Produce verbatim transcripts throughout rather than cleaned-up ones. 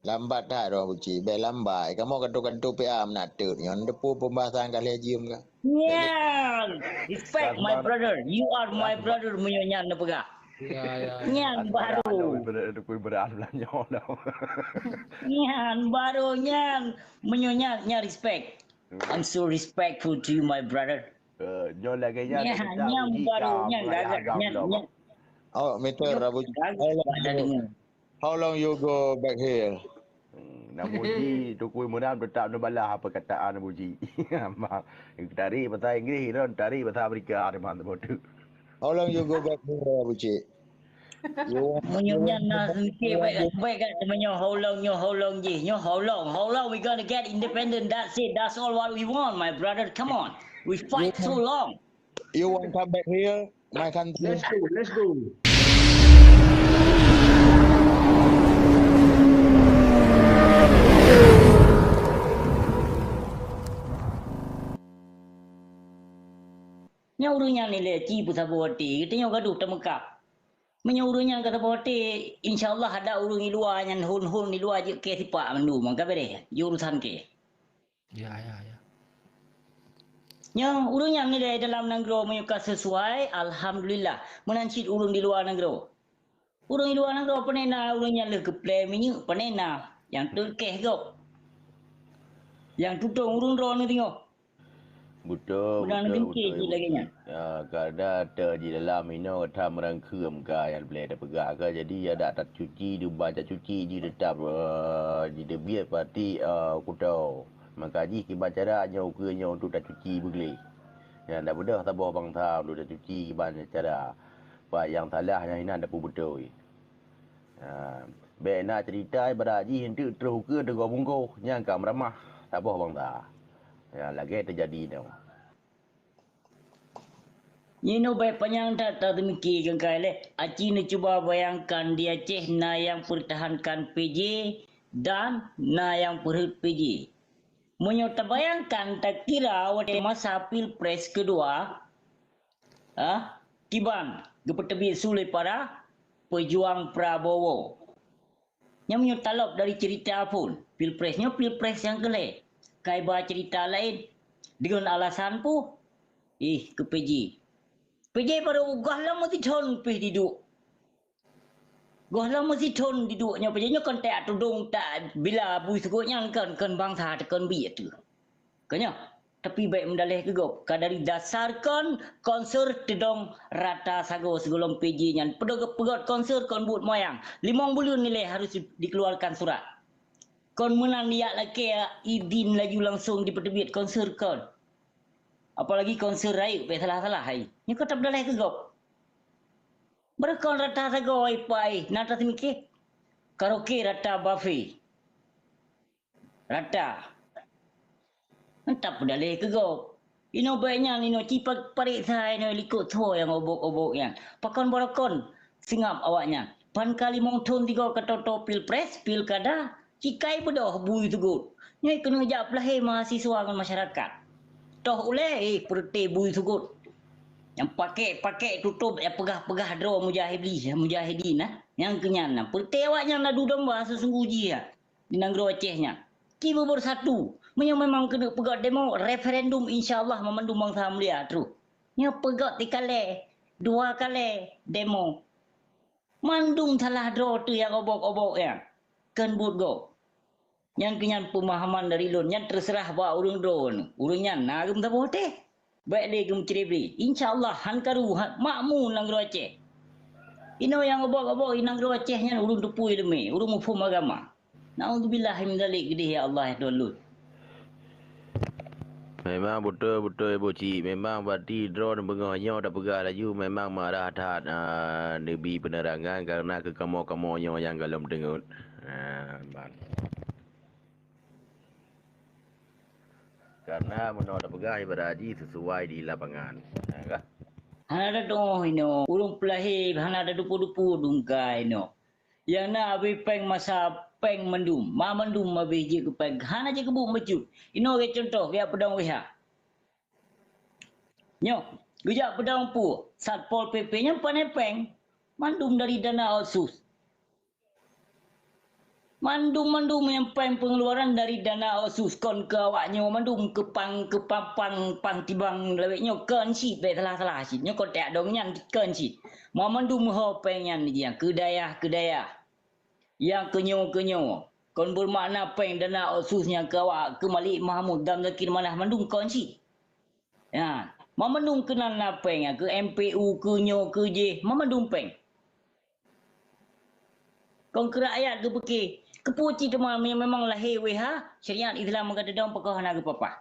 Lambat that droe Abucik, bèk lambat. Kamoe kantô-kantô P A meunan teuk nyoe, neuteupeue pembahasan ka lheueh jeuem ka. Nyan, respect my brother. You are my brother meunyoe nyan neupeugah. Ya, ya, ya. Nyan baru. Berat, berat, berat, berat, berat, nyoe. Nyan baru nyan, meunyoe nyan, nyan respect. I'm so respectful to you, my brother. Eh, nyoe lagèe nyan, nyan, nyan baru, nyan gagah, nyan, nyan. Oh, Mister Abucik. Gagah, how long, how long you go back here? Hmm, namuji Teungku Imran teutap neubalah apa kataan Abucik. Tarik bahasa Inggris, Iran tarik bahasa Amerika, teman teman tu. How long you go back here, Abucik? Meunyoe nyan na seuke baik, baik kat meunyoe how long, nyoe how long jih. Nyoe how long, how long we gonna get independent? That's it. That's all what we want, my brother. Come on. We fight so long. You want come back here, my country? Let's go, let's go. Nyoe ureueng nyan ilèe ci peusaboh até, geutanyoe gadoh teumeukab. Meunyoe ureueng nyan ka saboh até, insya Allah ada ureueng di luwa nyan hon-hon di luwa jeuet kèe sipak mandum, ka beureh, jeuet urusan kèe. Ya, ya, ya. Nyoe ureueng nyan ilèe dalam nanggroe meunyoe ka sesuai, alhamdulillah. Meunan cit ureueng di luwa nanggroe. Ureueng di luwa nanggroe pane na ureueng nyan lheueh geuplè minyeuk, pane na nyang teukeh gob. Nyang tutong ureueng droeneuh teungoh. Beutôi, beutôi, beutôi, beutôi. Ya, karena teuh di dalam inoe that meurangkeum ka nyang plè tapeugah ka, jadi adak tacuci, diban tacuci jih teutap, eh, jiteubiet pati, eh, kuto. Maka jih kiban cara nyoe ukeue nyoe untuk tacuci beugleh. Nyang dak beudôh saboh bansa untuk tacuci kiban cara. Pat nyang salah nyan inan tapeubeutôi. Ha, bèk na cerita ibarat jih eunteuk troh ukeue teugok bungkôh nyang ka meuramah saboh bansa. Ya, lagèe teujadi nyoe. Nyoe bèk panyang that tateumiki keukai lé. Aci neucuba bayangkan di Aceh na nyang peurtahankan P J dan na nyang peurhot P J. Meunyoe tabayangkan, takira watèe masa pilpres keudua, ah, kiban geupeuteubiet su lé para peujuang Prabowo. Nyan meunyoe talop dari cerita phon, pilpres nyoe pilpres nyang keu lhèe. Ka iba cerita laén, deungon alasan peue? Ih, keu P J. P J baru goh lom meusithon pih diduek. Goh lom meusithon diduek nyoe, P J nyoe kon tajak tudong, tajak bila bui seugot nyan kon, kon bansa teuh kon biet teuh. Ka nyoe, tapi bèk meudalèh keu gob. Ka dari dasar kon konser teudong rata sagoe sigohlom P J nyan. Peudong peugöt konser kon buet moyang. Limong buleuen ilèe harus dikeluarkan surat. Kon meunan jak lakèe idin laju langsong dipeuteubiet konser kon. Apalagi konser rayeuk bèk salah-salah hai. Nyoe ka tapeudalèh keu gob. Beureukoh rata sagoe pai, na tateumiki. Karaoke rata, buffet rata. Mantap peudalèh keu gob. Inoe bèk nyan, inoe ci pa-, pareksa inoe likot soe nyang obok-obok nyan. Pakon barokon seungab awak nyan. Pan ka limong thon sigoe ka toe-toe pilpres, pilkada, ci kai beudôh bui seugot. Nyoe keuneuk jak peulahé mahasiswa ngon masyarakat. Toh ulèe, eh, peureuté bui seugot. Nyang pakèk-pakèk tutôb, nyang peugah-peugah droe mujahidin, mujahidin, nah. Nyang keu nyan, nah, peureuté awak nyan adu domba seusunggoh jih, ya. Di nanggroe Aceh nyan. Ci beubersatu. Meunyoe memang keuneuk peugöt demo, referendum, insya Allah meumandum bansa mulia troh. Nyoe peugöt sikalèe, dua kalèe demo. Mandum salah droe teuh nyang obok-obok nyan. Kon buet gob. Nyan keuh nyan peumahaman dari lôn. Nyan teuseurah bak ureueng droeneuh. Ureueng nyan na geumeusaboh teh. Bèk lé geumeucré-bré. Insya Allah, han karu, han, makmu nanggroe Aceh. Inoe nyang obok-obok i nanggroe Aceh nyan ureueng teupeue ileumèe, ureueng muphom agama. Naudzubillah min dzalik, geudeh ya Allah, ya Tuhan lôn. Memang beutôi-beutôi, Abucik. Memang berarti droeneuh beungoh nyoe tapeugah laju memang marah that, ah, neubi peunerangan karena keu kamoe-kamoe nyoe nyang gohlom deungon. Ah, ban. Karena meunoe tapeugah ibarat jih sesuai di lapangan. Ha, ka? Hana tatu'oh inoe, ureueng peulahé hana tatupeue-tupeue dungkai inoe. Nyang na abéh péng masa péng mandum, ma mandum abéh jeuet keu péng, hana jeuet keu buet bacut. Inoe lagèe cuntoh, geujak peudong W H. Nyoe, geujak peudong peue? Satpol P P nyan pané péng, mandum dari dana otsus. Mandum-mandum nyang péng pengeluaran dari dana otsus kon keu awak nyoe mandum keu pang, keu pang, pang, pang tibang lawét nyoe kon cit, bèk salah-salah cit. Nyoe kon teuadong nyan kon cit. Mandum ho péng nyan nyang keu dayah, keu dayah. Nyang keu nyoe, keu nyoe. Kon beumakna péng dana otsus nyang keu awak keu Malik Mahmud dan Zakir Manah mandum kon cit. Ya, mandum keunan na péng, ya, keu M P U, keu nyoe, keu jéh, mandum péng. Kon keu rakyat geupike, keupeue cit teuma me-, memang lahé W H, syariat Islam meugadadong pakoh hana geupapah.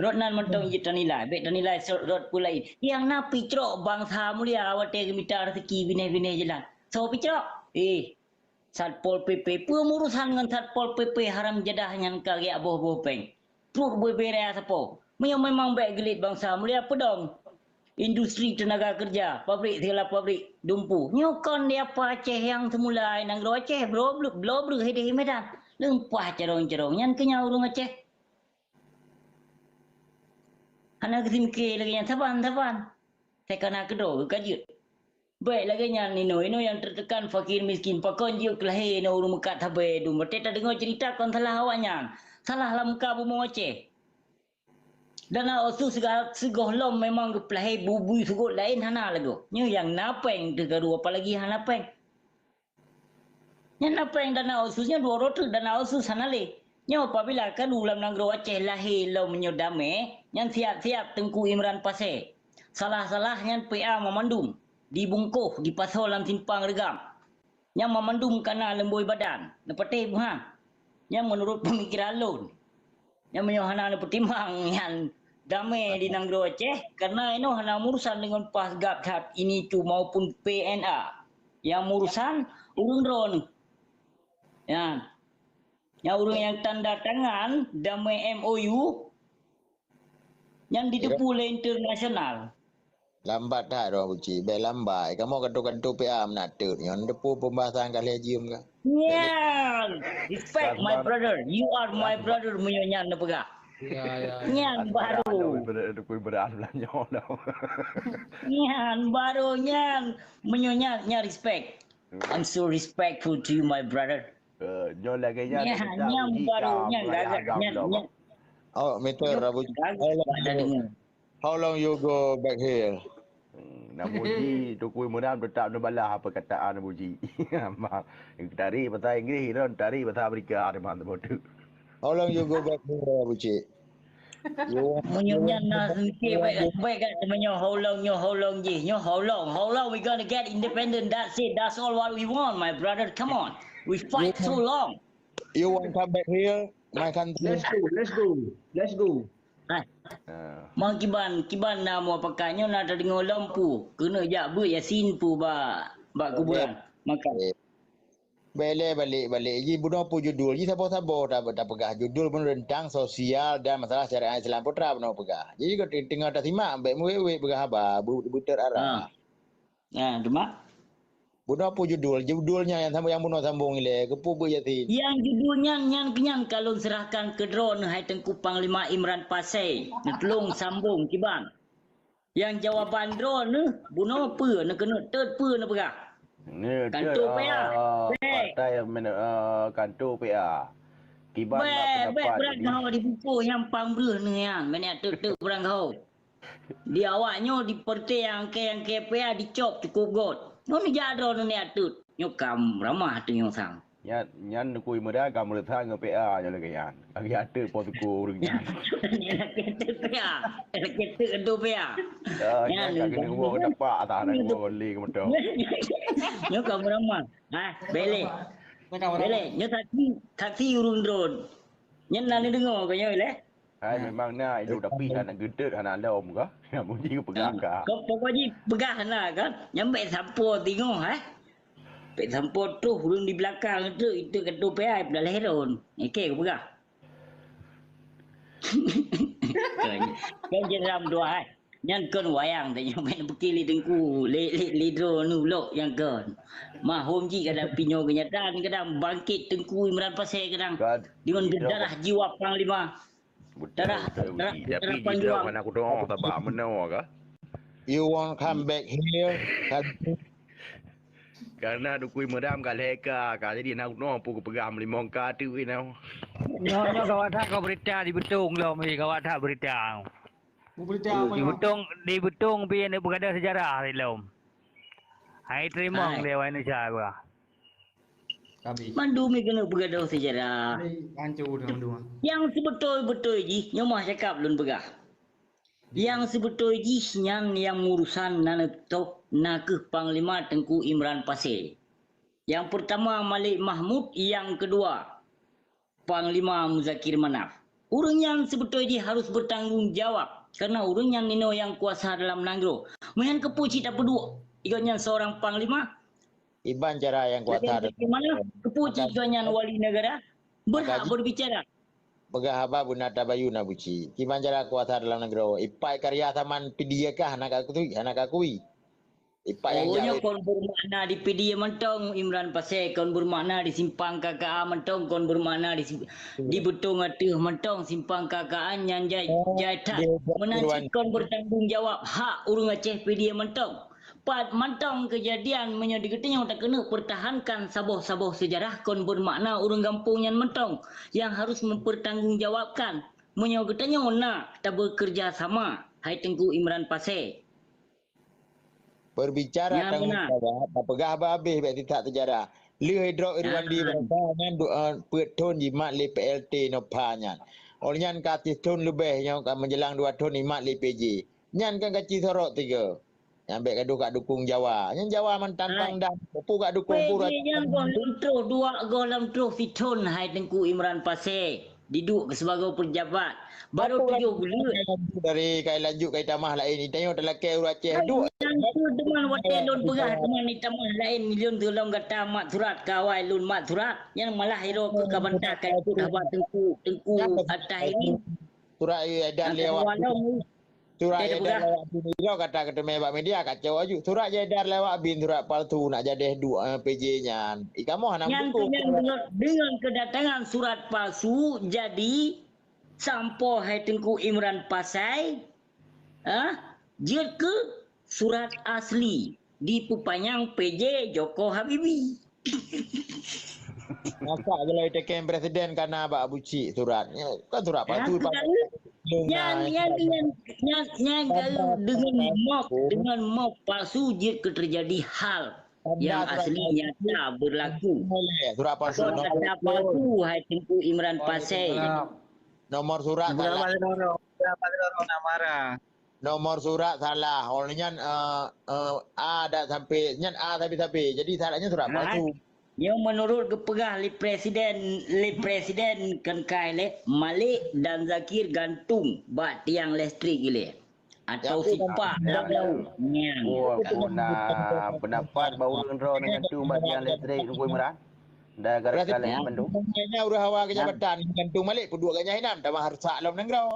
Rot nan mantong jeuet tanilai, bèk tanilai sot rot peue laén. Nyang na picrok bansa mulia watèe geumita raseuki binéh-binéh jalan. Soe picrok? Eh, Satpol P P, peue murusan ngon Satpol P P haram jadah nyan ka geujak boh-boh péng. Pruet bubé raya sapo. Meunyoe memang bèk geulit bansa mulia peudong. Industri tenaga kerja, pabrik segala pabrik dumpu. Nyoe kon di apa Aceh nyang semula nanggroe Aceh, bloe bleu, bloe bleu hideh Medan. Leumpah carông-carông nyan keu nyan ureueng Aceh. Hana geuseumiké lagèe nyan saban-saban. Teuka na keudroe ka jeuet. Bèk lagèe nyan inoe-inoe nyang teutekan fakir miskin, pakon jeuet keu lahé inoe ureueng meukat sabe dum. Watèe tadeungoe cerita kon salah awaknyan. Salah lam muka bumoe Aceh. Dana otsus siga-, sigohlom memang geupeulahé bubui seugot laén hana lagoe. Nyoe nyang na péng teuh karu apalagi hana péng. Nyan na péng dana otsus nyan dua droe treuk dana otsus hana lé. Nyoe apabila karu lam nanggroe Aceh lahé lom meunyoe damé, nyan siap-siap Teungku Imran Pasé. Salah-salah nyan P A mamandum, dibungkoh, dipasoe lam simpang reugam. Nyan mamandum kana leumbôi badan, neupatéh buhan. Nyan meunurot peumikeran lôn. Nyan meunyoe hana neupeutimang nyan damé di nanggroe Aceh, karena inoe hana murusan deungon PAS, GAB, THAAD, INITU maupun P N A. Nyang murusan ureueng droeneuh. Nyan. Nyang ureueng nyang tanda tangan damé M O U, nyan diteupue lé internasional. Lambat that droe Abucik, bèk lambat. Kamoe kantô-kantô P A meunan teuk nyoe, neuteupeue pembahasan ka lheueh jeuem ka. Nyan, respect my brother. You are my brother meunyoe nyan neupeugah. Ya, ya, ya. Nyan baru. Nyan baru nyan. Meunyoe nyan, nyan respect. I'm so respectful to you, my brother. Eh, nyoe lagèe nyan, nyan baru, nyan gagah, nyan, nyan. Oh, Mister Abucik. Gagah, how long you, how long you go back here? Hmm, nak muji Teungku Imran teutap neubalah apa kataan muji. Tarik bahasa Inggris, Iron tarik bahasa Amerika, teman teman tu. How long you go back here, Abucik? Meunyoe nyan na seumiké, bèk, bèk kat meunyoe how long, nyoe how long jih, nyoe how long, how long we gonna get independent? That's it, that's all what we want, my brother. Come on, we fight so long. You want come back here, my country? Let's go, let's go, let's go. Ah. Mang kiban, kiban na mua pakat nyoe na tadeungoe lom pu. Keuneuk jak beuet Yasin pu bak, bak kuburan. Maka. Bèk lé balek-balek jih bunoe peue judul jih saboh-saboh ta-, tapeugah judul bunoe teuntang sosial dan masalah syariat Islam putra bunoe peugah. Jadi keu teungoh tasimak bèk meuwét-wét peugah haba beu-, beuteut arah. Ha. Ha, teuma? Bunoe peue judul? Judul nyan nyang sambung, nyang bunoe sambung ilèe. Keupeue beuet Yasin? Nyang judul nyan, nyan keunyan ka lôn seurahkan keu droeneuh hai Teungku Panglima Imran Pasé. Neutulông sambung kiban. Nyang jawaban droeneuh bunoe peue neukeuneuk teut peue neupeugah? Kantô P A. Bèk. Partai men-, eh, kantô P A. Kiban bèk, bèk beurangkaho di bungkôh nyang pang breuh neuh nyan. Meuneuk teut-teut beurangkaho. Di awak nyoe di partai nyang keu, nyang keu P A dicop cukôp göt. Nyoe neujak droeneuh neujak teut. Nyoe ka meuramah teuh nyoe sang. Nyan, nyan Teungku Imran ka meureusa ngon P A nyoe lagèe nyan. Lagèe ateuk po Teungku ureueng nyan. Lagèe ateuk P A. Lagèe ateuk keu P A. Ya, nyan ka keuneuk woe dapat atas aneuk woe lé keu moto. Nyoe ka meuramah. Ha, bèk lé. Bèk lé. Nyoe saksi, saksi ureueng droen. Nyan na neudeungoe keu nyoe lé. Hai, memang na idup tapi hana geuteut hana lom ka. Namun jipeugah ka. Kok pokok jipeugah na kan? Nyang bèk sampoe tingoh, eh. Pèk sampoe troh ureueng di beulakang teuk, itu ketua P I peudah lhèe thôn. Oke, kupeugah. Kan jeram dua hai. Nyan kon wayang tanyong main bukit lé Teungku, lé, lé, lé droeneuh lok nyang kon. Mahom jih kadang pinyoe kenyataan, kadang bangkit Teungku Imran Pasé kadang. Dengan berdarah jiwa panglima. Betul, darah, betul, darah, Uji. Tapi darah panjuang. Hana kudeungoe saban meunoe ka? You won't come back here, kan? Karena Teungku Imran ka lhèe ka, ka jadi na unoe peue geupeugah meulimong ka teuk inoe. Nyoe nyoe gawat that kau berita di Betong lom, eh, gawat that berita. Berita apa Di nyoe? Betong di Betong pi ni peugah sejarah di lom. Hai teurimong Hai. Lé awai Indonesia bah. Habis. Mandum keuneuk peugah sejarah. Ni hancur dah mandum. Yang sebetul-betul jih nyoe mah cakap lôn peugah. Yang sebetul jih nyan yang urusan na neutôh na keuh Panglima Teungku Imran Pasé. Yang pertama Malik Mahmud, yang kedua Panglima Muzakir Manaf. Ureueng nyan sebetul jih harus bertanggung jawab karena ureueng nyan ninoe yang kuasa dalam nanggroe. Meuhan keupeue cit tapeuduek igoe nyan seorang panglima? Iban cara yang kuasa Lagèe bagaimana keupeue cit igoe nyan wali negara? Berhak Maka- berbicara. Peugah haba beuna tabayeue na buci. Kiban cara kuasa dalam nanggroe. Ipai karya saman pidiakah hana kakui, hana kakui. Ipai yang Oh, nyoe jawab. Kon bermakna di Pidie mantong Imran Pasé, kon bermakna di simpang K K A mantong, kon bermakna di si- di Betong Ateuh mantong simpang K K A nyan jai Oh, jai that. dia buat Meunan tuan. Cit kon bertanggung jawab hak ureueng Aceh Pidie mantong. Pat mantong kejadian meunyoe di geutanyoe takeuneuk pertahankan saboh-saboh sejarah kon bermakna ureueng gampông nyan mantong yang harus mempertanggungjawabkan. Meunyoe geutanyoe na tabekerja sama, hai Teungku Imran Pasé. Berbicara Nyan tanggung beuna. jawab, tapeugah habéh-habéh bèk titak sejarah. Lheueh droe Irwandi Nyan. Barasa nyan du- eh, peuet thon jimat lé P L T Nopha nyan. Oleh nyan ka sithon leubeh nyoe ka menjelang dua thon jimat lé P J. Nyan kan kaci sorok tiga. Nyang bèk gadoh ka dukung Jawa. Nyan Jawa mantan Hai. Pangdam. Peue ka dukung Weh, pura. Jih nyan goh lom troh dua, goh lom troh sithon hai Teungku Imran Pasé. Diduek sibagoe pejabat. Baru tujoh buleuen. Dari kai lanjut kai tamah laén. Itanyoe talakèe ureueng Aceh. Duek. Nyang tu teuma watèe lôn peugah teuma itamah laén lôn tu lom gata mat surat ka awai lôn mat surat. Nyang malah iro keu ka bantah ka ikut haba Teungku, Teungku Atas ini. Surat edan Nyang lewat. Kedua lom Surat Dia edan peugah. Lewat bin iro kata keuteumé bak media kacau aju. Surat edan lewat bin surat palsu nak jadeh duek, eh, P J nyan. Ih kamoe hana Nyang mendukung. Dengan, dengan kedatangan surat palsu jadi sampoe hai Teungku Imran Pasé, ah, jeuet keu surat asli dipeupanyang P J Joko Habibie. Masa kalau itekem presiden kana bak Abu Cik surat. Kan surat palsu. Nyang nyang nyang nyang nyang dengan mob dengan mob palsu jeuet keu terjadi hal yang asli nyata berlaku. Surat palsu. Kata palsu hai Teungku Imran Pasé. Nomor surat salah. Nak marah. Nomor surat salah. Oleh nyan eh, eh, A dak sampai nyan A sabe-sabe. Jadi salatnya surat palsu. Nyoe menurut geupeugah lé presiden lé presiden kan kai lé Malik dan Zakir gantung bak tiang listrik ilé. Atau sipak lam laut. Nyan. Oh, aku na pendapat bahawa droe nyan gantung bak tiang listrik Teungku Imran. Dan gara-gara lain bandum. Nya ureueng hawa kejabatan gantung Malik peuduek ganyah inam tamah rusak lom nanggroe.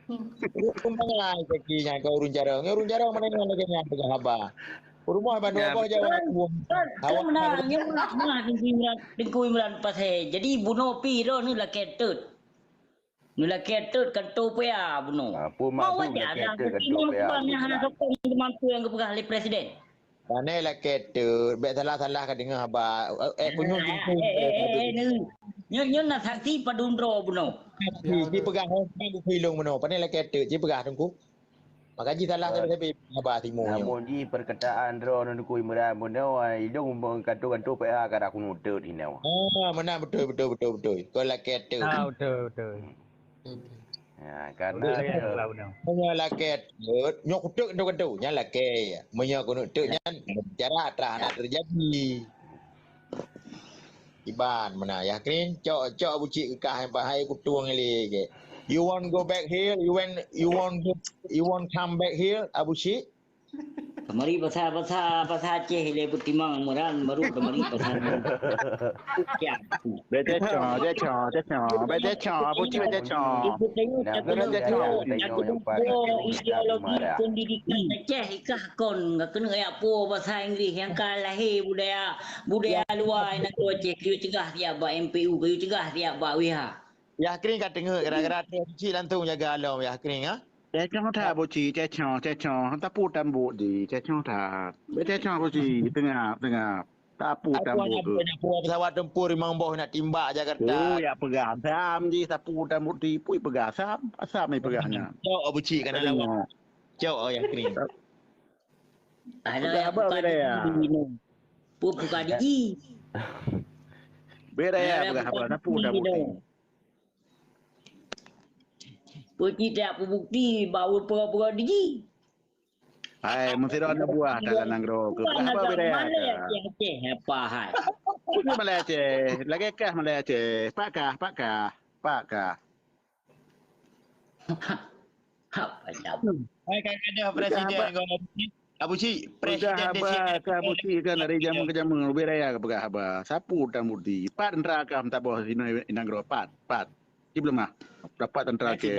Ureueng pengai kaki nyan kau ureueng jarang. Ureueng jarang mana nyan lagèe nyan peugah haba. Rumoh bandum Ya, abah Jawa. Kan kan menang nyoe mah Teungku Imran Teungku Imran Pasé. Jadi bunoe pi droe ni lakèe teut. Meulakèe teut kantô peuya bunoe. Ah, peue maksud Wajar lakèe dah teut kantô imam peuya kubang nyang hana bunoe? Sokong teumampu nyang geupeugah lé presiden. Pane lakèe teut, bèk salah-salah ka deungoe haba. Eh, punyueng Eh, eh, eh, eh, eh, nyoe nyoe na saksi padum droe bunoe. Ci peugah hong kan bukui lôn bunoe. Pane lakèe teut, ci peugah teungku. Maka ji salah sabe-sabe haba timu nyoe. Namun ji perkataan droe ngon Teungku Imran bunoe, idong kantô-kantô peuya ka dah kuneuk teut hinoe. Ah, meunan beutôi beutôi beutôi beutôi. Kau lakèe teut. Ah, betul betul. Ya, karena Betul ya, lah benar. Meunyoe lakèe teut, nyoe kuteuk kantô-kantô, nyan lakèe. Meunyoe kuneuk teut nyan bicara atra hana teujadi. Iban meunan yah krin, cok cok Abu Cik keu kah nyang pahai kutueng lé ke. You want go back here? You want you want go, you want come back here, Abu Cik? Kemari pasal-pasal pasal Aceh lé peutimang Imran baru kemari pasal. Ya. Betul cok, betul cok, betul cok. Betul cok, Abu Cik betul cok. Ikut tengok Dah tak betul kena cok. buat, tak kena buat ideologi pendidikan Aceh ikah kon enggak kena yak po bahasa Inggris yang ka lahir budaya budaya luar yang nak Aceh kena cegah siap buat M P U kena cegah siap buat W H. Yah krin ka teungeut gara-gara tu Abu Cik langsung jaga alom yah krin ha. Cecong that Abu Cik, cecong, cecong. Tapu tambuk di, cecong that. Cecong Abu Cik, teungap, teungap. Tapu tambuk. Aku hana pernah pesawat tempur limong boh nak timbak Jakarta. Oh, ya peugah asam ji, tapu tambuk di, pui peugah asam. Asam ni peugah nyan. Cok Abu Cik kana lawak. Cok ya kering. Ada peugah apa beda ya? Pu buka digi. Beda ya peugah apa? Tapu tambuk di. Peuci tak peubukti bak ureuëng peugah-peugah digi. Hai, meusidroe aneuk buah dalam nanggroe keu peugah haba beda ya. Aceh, apa hai? Ini Malay Aceh, lagée kah Malay Aceh. Pak kah, pak kah, pak kah. Apa jawab? Hai, kadang presiden kau Abu Cik, peugah presiden haba DCM. Kah Abu Cik kan dari jameun ke jameun, leubeh raya ka peugah haba. Sapu dan mudi. Pat tentara kah meusaboh sinoe nanggroe pat, pat. Ci belum ah. Dapat tentara ke.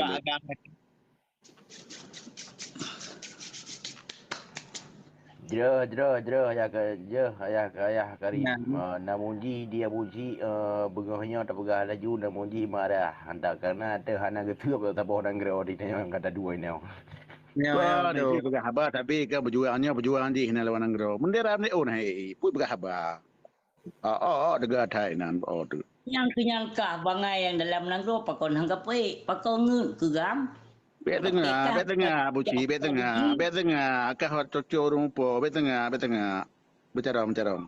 Jreuh, jreuh, jreuh, ayah ke, jreuh, ayah ke, ayah Karim. Nah. Ah, namun ji dia Abu Cik, eh, beungoh nyoe tapeugah laju, namun ji marah. Hantar karena teu hana geuteup saboh nanggroe di nyoe kata dua nyoe. Nyoe, nyoe, nyoe. Peugah haba, tapi kan beujuang nyoe, beujuang jih na lawan nanggroe. Bendera ni oh hai, pui peugah haba. Oh, oh, oh, dega thai nan, oh tu. Nyang keu nyang kah bangai nyang dalam nanggroe pakon hang kapeuék, pakon ngeut keu gam. Bék teunga, bék teunga, Abu Cik, bék teunga, bék teunga. Kah wat cucu ureuëng po, bék teunga, bék teunga. Beucarông, beucarông.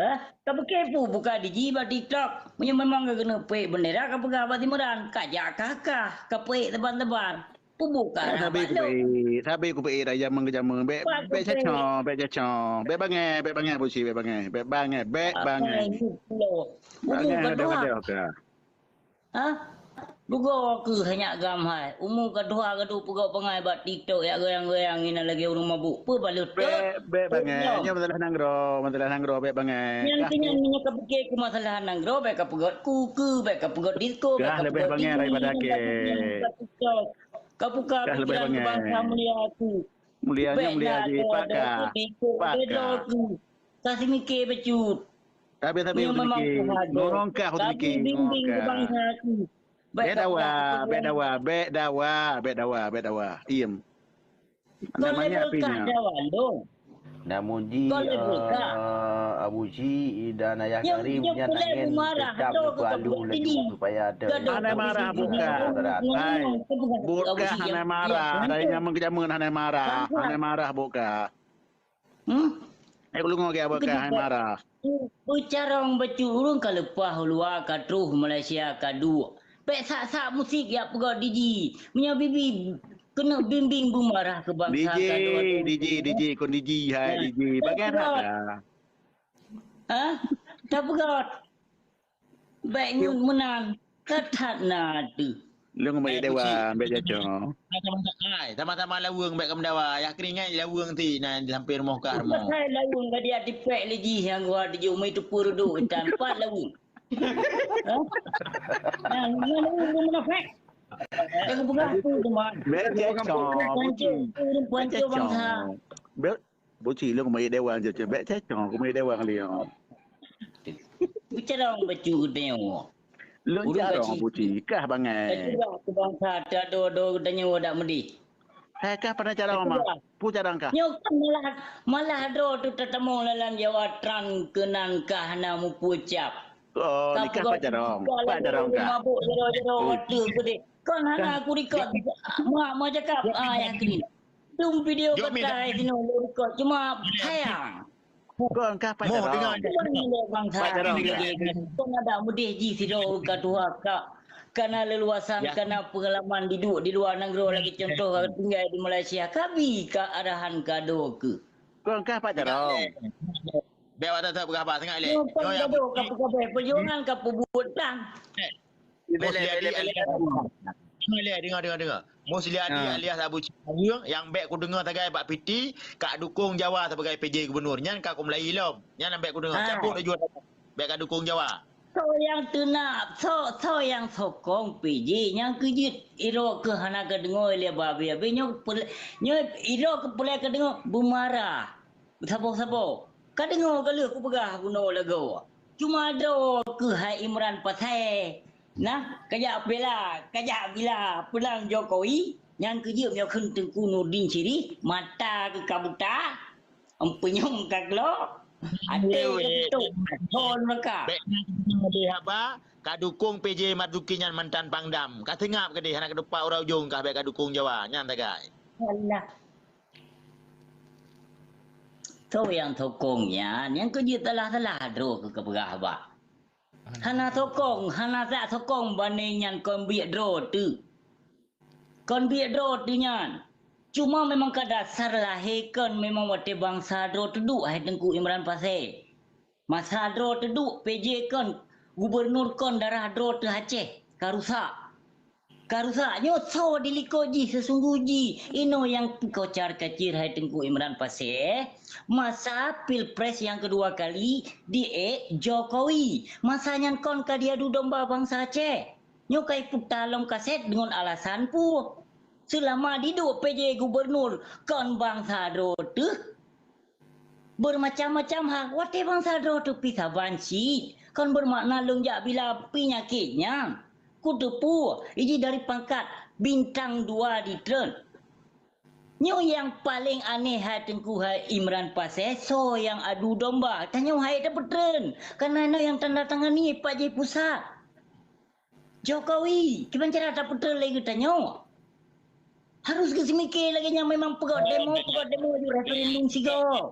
Eh, ka beukepu buka digi bak TikTok. Meunyoe memang ka keuneuk peuék bendera ka peugah bak Timuran, ka jak kah kah, ka peuék teban-teban. Peue buka sabe kupeuék, sabe kupeuék raya meugeujameu. Bék, bék cacong, bék cacong. Bék bangai, bék bangai Abu Cik, bék bangai. Bék bangai, bék bangai. Bangai, bangai, bangai, bangai. Ha? Bugoe keuh nyak gam hai. Umu ka dua ka dua peugot bangai bak TikTok yak goyang-goyang inan lagée ureuëng mabuk. Peue balut tu? Bék, bék bangai. Nyoe masalah nanggroe, masalah nanggroe bék bangai. Nyan keuh nyan meunyoe ka pike keu masalah nanggroe bék ka peugot kuku, bék ka peugot disko, bék ka peugot bangai daripada ke. Ka buka pikiran keu bansa mulia aku. Mulia nyoe mulia jih, pakah. Pakah. Ka simike bacut. Tapi, tapi, memang memang Tuhan. Ngongkah, tapi bimbing keu bansa aku. Bék dawa, bék dawa, bék dawa, bék dawa, bék dawa. Iem. Kon level kah dawa, dong. Namun ji, eh, Abu Ji dan Ayah Karim nyan angin tetap dipalu laju supaya ada. Hana marah buka. Hai, buka hana marah. Dari zaman ke zaman hana marah. Hana marah buka. Hmm? Eh, ulungo ke buka hana marah. Beucarông bacut ureuëng ka leupah u luwa ka troh Malaysia ka duek. Bék sak-sak musik yak peugah diji. Meunyoe bibi keuneuk bimbing beumarah keu bansa ka duek. Diji, diji, kon diji hai diji. Bagian ada. Ha? Tapeugah. Bék ngon meunan. Ka that na teuh. Lôn meudewa bék jaco. Sama-sama ai, sama-sama laweueng bék ka meudawa. Yah keuringai laweueng ti na sampai rumoh ka rumoh. Pasai laweueng ka dia tipek lé jih nyang gua tuju meutupu ruduk itan pat laweueng. Hah? Nah, ngon laweueng munafik. Aku peugah tu teman. Bék jaco. Ureuëng pancur bangsa. Bék Buci lôn meudewa je, bék cacong, meudewa liang. Bicara orang bacut tengok. Lôn carong Buci, kah bangai. Ketua kebangsa tado do tanyoe dak meudeh. Hai kah pada carong mah. Pu carong kah? Nyoe kan malah, malah do tu tetemong dalam Jawa Trans keunan kah na mupucap. Oh, nikah Pak Jarong. Pak Jarong kah? Mabuk jero-jero waktu gede. Kon hana aku rikot. Mak, mak cakap, ah, yakin. Dum video kata sinoe lurikot cuma sayang. Kon kah Pak Jarong? Pak Jarong. Kon ada mudeh ji sidroe ka tuha ka kana leluasan kana pengalaman di du-, di luar nanggroe lagi contoh ka tinggai di Malaysia. Kabi ka arahan kado ke. Kon kah Pak Jarong? Bèk awak tak peugah haba sangat lé. Nyoe kado ka peugah perjuangan ka peubuet tan. Musliadi alias, dengar, dengar, dengar, dengar. Musliadi alias Abu Cik Mayueng nyang bèk kudeungoe sagai bak piti ka dukong Jawa sebagai P J gubernur. Nyan ka kumulai lom. Nyan bèk kudeungoe. Cabut laju bèk ka dukong Jawa. Soe nyang teunak, soe, soe nyang sokong P J nyang keujeuet iro keuh hana kadeungoe lé babe-babe nyoe nyoe iro keuh peureulèe kadeungoe beumarah. Saboh-saboh. Ka deungoe ka lheueh kupeugah bunoe lagoe. Cuma droe keuh hai Imran Pasai. Nah, kajak bela, kajak bila pulang Jokowi. Nyan keuh jeuet meunyoe kheun Teungku Nurdin Cheri, mata keuh ka buta, peunyum ka glok, até keuh teutup, athon meuka. Bèk na deh haba, ka dukong P J Marzuki nyan mantan Pangdam. Ka seungab keudeh, hana ka deupat uroe ujong kah bèk ka dukong Jawa. Nyan sagai. Alah. Soe nyang sokong nyan, nyang keu jeuet salah-salah droe keu geupeugah haba. Hana sokong, hana tak sokong banding nyan kon biet droe teuh. Kon biet droe teuh nyan. Cuma memang ka dasar lahé kon memang watèe bansa droe teuduek hai Teungku Imran Pasè. Masa droe teuduek P J kon, gubernur kon darah droe teuh Aceh, ka rusak. Ka rusak nyoe soe di likot jih seusunggoh jih. Inoe nyang peukocar kacir hai Teungku Imran Pasè, masa pilpres nyang keudua kali di-ék Jokowi. Masa nyan kon ka diadu domba bansa Aceh. Nyoe ka iputa lom kaset deungon alasan peue? Seulama diduek P J gubernur kon bansa droe teuh. Beumacam-macam hak watèe bansa droe teuh pih saban cit. Kon beumakna lôn jak bila peunyakét nyan. Kuteupeue, iji dari pangkat bintang dua di treun. Nyoe nyang paleng aneh hai Teungku hai Imran Pasè, soe nyang adu domba. Tanyoe hai tapeutreun. Kareuna nyoe nyang tanda tangani Pak J Pusat. Jokowi, kiban cara tapeutreun lé geutanyoe? Harus geuseumiké lagèe nyan memang peugöt demo, peugöt demo aju referendum sigoe.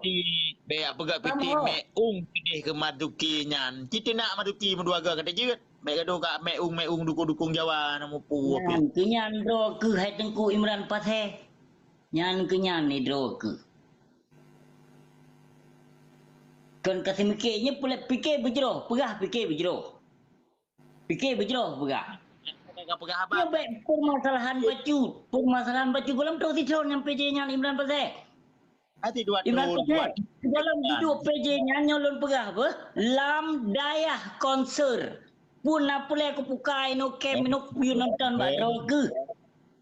Bèk peugöt piti Kamoe. Meu'ung keudeh keu Marzuki nyan. Cit teunak Marzuki meudua goe ka teujeuet. Bèk gadoh ka meu'ung-meu'ung dukong-dukong Jawa na mupu. Nyan keuh nyan droe keuh hai Teungku Imran Pasè. Nyan keuh nyan ni droe keuh. Kon ka seumiké nyoe peulet piké beujroh, peugah piké beujroh. Piké beujroh peugah. Ka peugah apa? Nyoe bèk permasalahan bacut. Permasalahan bacut gohlom troh sidroe nyang P J nyan Imran Pasè. Hati dua Imran Pasè. Dalam hidup P J nyan nyoe lôn peugah beuh. Lam dayah konser. Pun na pulai kupukai no kem no kupiyu nonton bak droe keuh.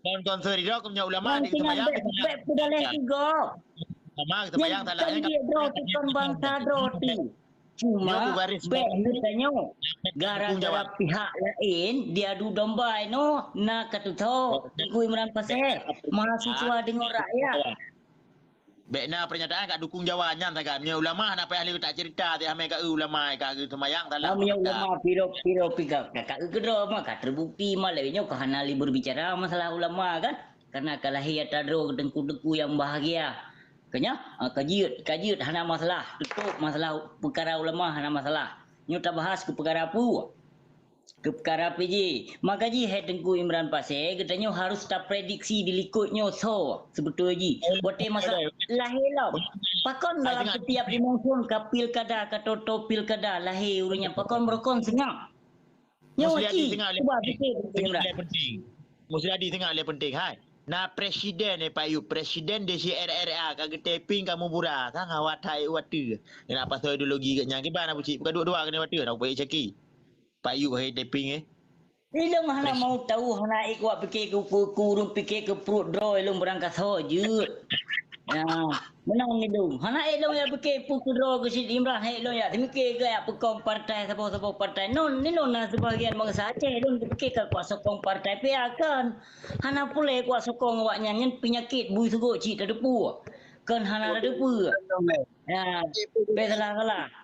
Kon konser droe keuh meunyoe ulama di sembahyang. Bèk, bèk peudaleh sigoe. Ulama di sembahyang salah. Nyan dia droe teuh kon bansa droe teuh. Cuma bèk geutanyoe gara-gara pihak laén diadu domba inoe na ka tutho Teungku Imran Pasè mahasiswa deungon rakyat. Bèk na pernyataan ka dukong Jawa nyan sagai. Meunyoe ulama hana payah lé tak cerita, ti amai ka ulama ka geuseumbahyang salah. Meunyoe ulama piro-piro piga ka keudroe mah ka terbukti mah lé nyoe ka hana lé berbicara masalah ulama kan. Karena ka lahé atra droe teungku-teungku nyang bahagia. Keunyoe, ah, ka jeuet, ka jeuet hana masalah, tutup masalah peukara ulama hana masalah. Nyoe tabahas keu peukara peue? Keu peukara P J. Maka jih hai Teungku Imran Pasè, geutanyoe harus taprediksi di likot nyoe soe seubeutôi jih. Watèe masa lahé lom. Pakon dalam setiap lima thôn ka pilkada, ka toto pilkada lahé ureueng nyan pakon beurukon seungab. Nyoe Musliadi cit, tengah lé cuba penting. Fikir, Tengah Imran. Lé penting. Musliadi tengah lé penting, hai. Na presiden, eh, Pak Yub, presiden D C R R A ka geutaping ka mubura, sang awak thai watèe. Kena pasal ideologi kat nyang kiban Abu Cik, bukan dua-dua kena watèe, nak upaya caki. Pak Yub hai taping, eh. Ilong hana mau tahu, hana ék wak pikir ke, ke, ke ureueng pikir ke pruet droe ilong barang kasoe jeuet. Ya, meunan ilong. Hana ék lôn ya pikir peue keu droe keu Syed Imran, ék lôn ya teumiké keu ya peukong partai, saboh-saboh partai. Non, ni non na sebahagian bansa Aceh lôn teumiké ka kuat sokong partai pih akan. Hana pulé kuat sokong awak nyan, nyan peunyakét bui seugot cit tadeupue. Kon hana tadeupue. Ya, bèk salah-salah.